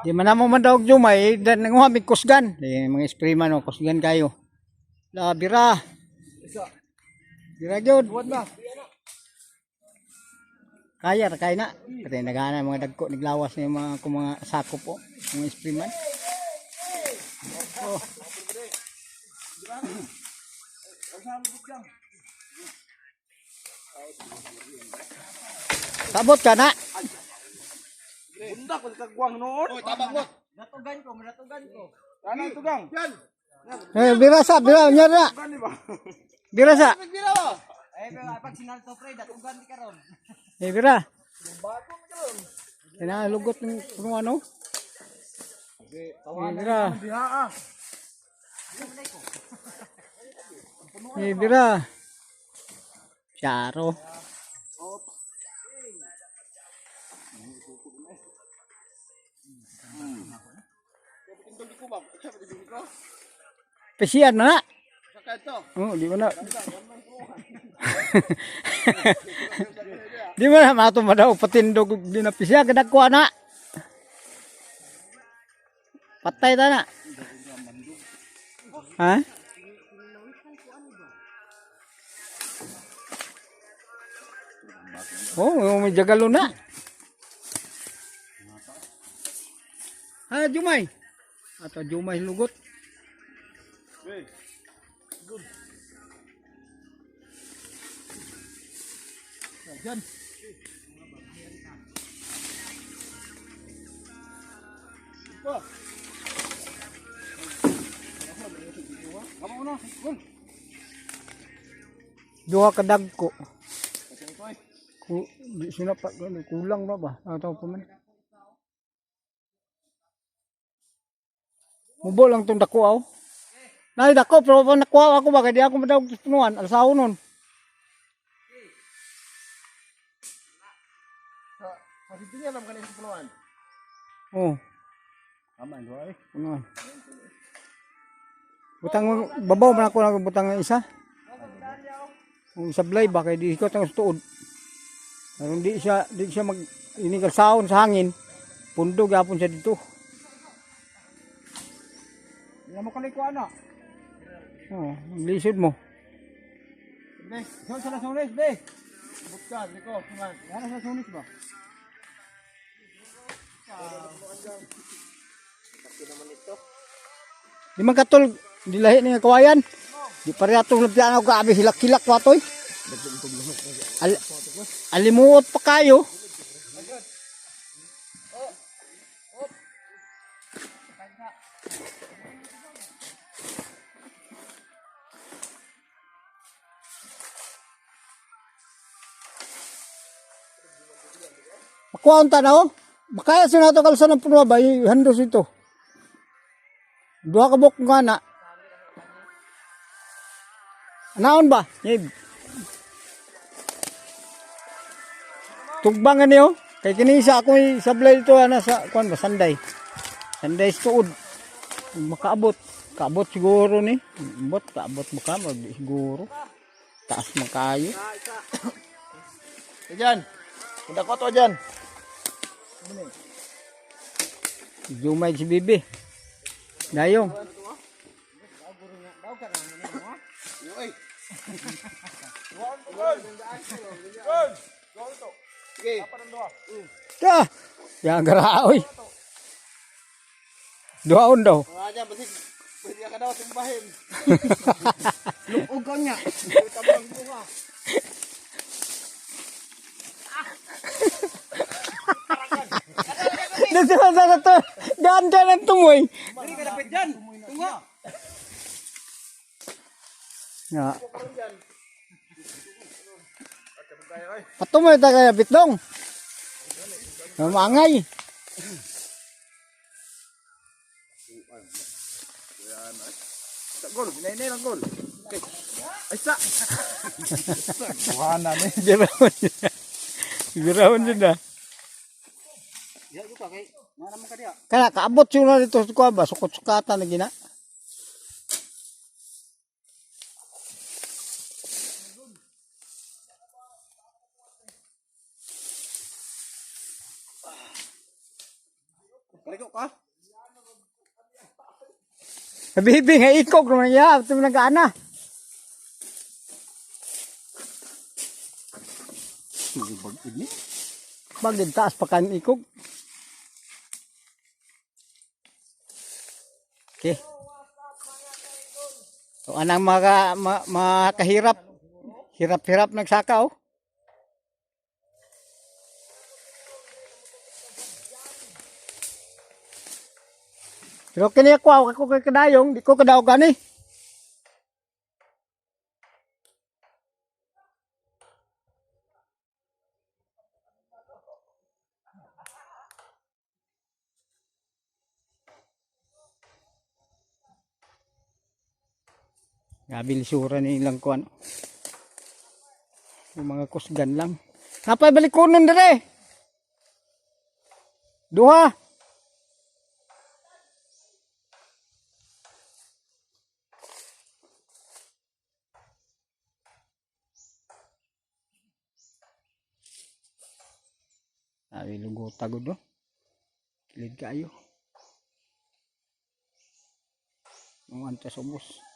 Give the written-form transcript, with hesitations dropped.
Di man namo man daw jumay, dan nanguha mig kusgan. Di mga esprima no, kusgan kayo. La bira. Bira gyud. Kaya ra kaya na. Patay nagana mga dagko naglawas na yung mga kung mga sakop po, mga espriman. Oh. Sabot ka na. Bunda ko kagwang noon. Oy, tabang mo. Natugan ko, natugan ko. Ano tugang? Yan. Eh, bira sa, bira, unya na. Tugan di ba? Bira sa. Bira ba? Eh, pero pag sinalto pre, datugan di karon. Eh, bira. Kaya lugot ng kung ano. Eh, bira. Diha ah. Eh, bira. Charo. Tindog di ko ba? Sabi di ko. Pesian na na. Sa kanto. Oh, di mo na. Di mo na mato madaw patindog og di na pesian kadagko na. Patay ta na. Ha? Oh, may jagalo na. Ha, Jumay. Ato Jumay lugot. Yan. Kamu na, gol. Duha ka dagko. Ku, di sila pa, ano, kulang na ba? Ato pa man. Mubo lang tong dako aw. Nay dako pero pa nakuha ako ba kay di ako madawag sa punuan alsaw nun. Sa sinya lang kanina sa puluhan. Oh, Tama duha eh. punuan. Butang babaw man ako nang butang ang isa. Kung sablay ba kay di ko tang tuod. Aron di siya mag inigal saon sa hangin. Pundo gyapon siya dito. Hindi mo kali ko ana. Oh, ang lisod mo. Be, sa sa sunis be. Butkan niko, kuman. Ano sa sunis ba? Di man katol, di lahi ni nga kawayan. Di pareha tong lampian ako grabe hilak-hilak pa toy. Al alimuot pa kayo. Makuha ang tanaw. Makaya sa nato kalsa ng puno ba? Handos ito. Duha ka buok nga na. Anaon ba? Yeb. Tugbangan niyo. Kay kini sa ako sablay dito ana sa kuan ba sanday. Sanday sa tuod. Makaabot. Kaabot siguro ni. Bot kaabot mo ka mag siguro. Taas man kayo. Diyan. Punta ko to diyan. Jumay si Bibi. Dayong. Sige. Ta. Yang garaoy. Duhaon daw. Mga diyan basig. Pwede ka daw tumbahin. Lupog ka niya. Nasa sa to. Gaan ka ng tumoy. Dili ka dapat dyan. Tunga. Nga. Patumoy ta kaya bitdong. Mamangay. Sa gol, hinay lang gol. Okay. Ay sa. Buhana ni. Birahon yun. Birahon yun na. Diya ko kay. Nga naman ka diya. Kaya kaabot yun na dito sa kuha ba? Sukot-sukatan na gina. Kaliko ka? Bibi nga ikog naman niya, ito mo nag-aana. Bagid taas pa kan ikog. Okay. So anang mga makahirap. Hirap-hirap nagsaka oh. Pero kini ako kay kadayong, di ko kadaog gani. Grabe lisura ni ilang kuan. Yung mga kusgan lang. Napay balikonon dire. Duha. Sabi lugota gud oh. Kilid kayo. Nung antes ubos.